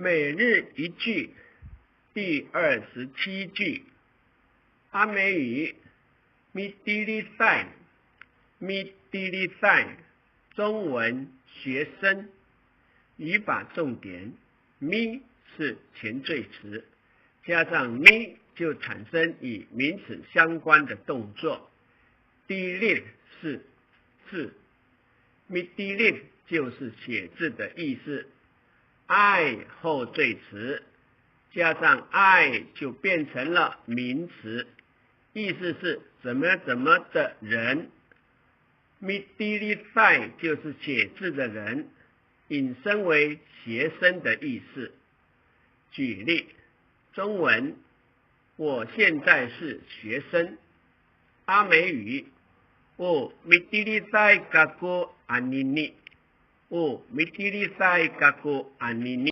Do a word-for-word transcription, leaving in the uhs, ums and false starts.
每日一句，第二十七句。阿美语，mitiliday, mitiliday, 中文学生。语法重点，mi 是前缀词，加上ni 就产生与名词相关的动作。Tilid 是字，mitilid 就是写字的意思。I 后缀词，加上 i 就变成了名词，意思是怎么怎么的人。Mitiliday 就是写字的人，引申为学生的意思。举例，中文，我现在是学生。阿美语，o mitiliday kako anini. O mitiliday kako anini.